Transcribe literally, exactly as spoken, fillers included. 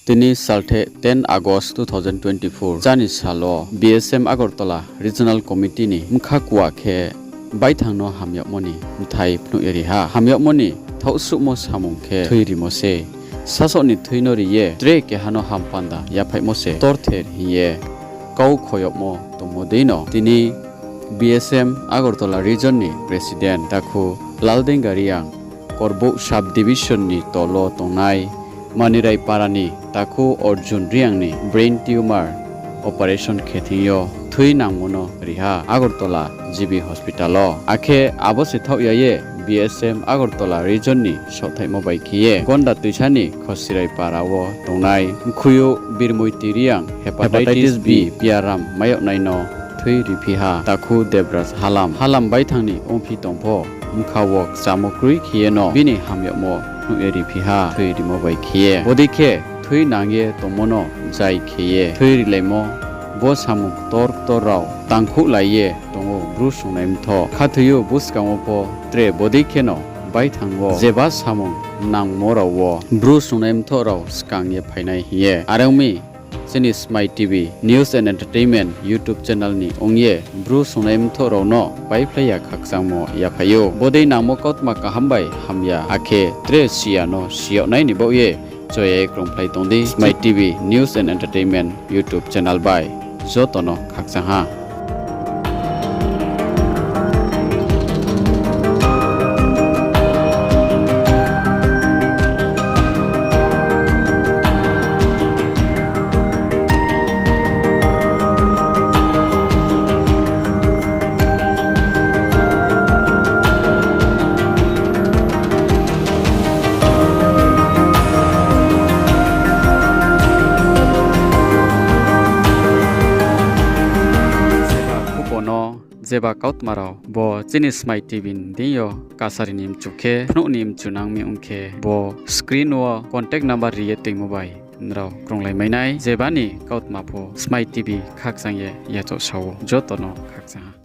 Tini salthe ten August two thousand twenty-four, chá ni sal wo B S M Agartala Regional Committee ni bkha kua khe baithang no hamyagmo ni bthai phnuh ye ri ha. Hamyagmo ni thaohsuhmo samung khe thui rimo se. Sasaoh ni thui no ri ye tre keha no hampanda yaphaihmo se torther hing ye kau kho yagmo tongmo deino tini B S M Agartala Region ni President takhu Laldenga Reang, Korbouh Sub Division ni tol wo tongnai Manirai para ni takhu Arjun Reang ni brain tumor operation khe thing yo thui nangmo no ri ha Agartala G B Hospital wo. Akhe abo se thaoh ya ye B S M Agartala Region ni saohthaihmo bai khe ye Gonda Toisa ni Khosirai para wo tongnai mkhui ou Birmoiti Reang hepatitis B biaram mai yag nai no thui riphi ha takhu Debraj Halam. Halam baithang ni ongphi tong pho, bkha wo kchamo kroi khe ye no bini hamyagmo phnuh ye riphi ha thui rimo bai khe ye. Bodei khe thui nang ye tongmo no jai khe ye thui rilaimo bo samung ktor ktor rao tangkhouhlai ye tong ou Bru Songnai Mthoh. Khathoi ou buskang wo pho tre bodei kheno baithang wo jeba samung nangmo rao wo Bru Songnai Mthoh rao skang ye phainai hing ye. Are ong mi, chini Smai T V News and Entertainment YouTube channel ni ong ye Bru Songnai Mthoh rao no paiphlai ya khakchangmo yaphai ou. Bodei nangmo kautma kaham bai hamya akhe tre siya no si yag nai ni baoh ye choya ye krungphlai tong di Smai T V News and Entertainment YouTube channel bai. Joto no khakchang ha. Jeba khupo no, jeba kautma rao bo chini Smai T V ni deing yo kasari ni mchu khe phnuh ni mchu nang mi ong khe bo screen wo contact number ri ye toingmo bai nrao krunglai mai nai. Jeba ni kautma pho Smai T V khakchang ye yachaoh sa ou, joto no khakchang ha.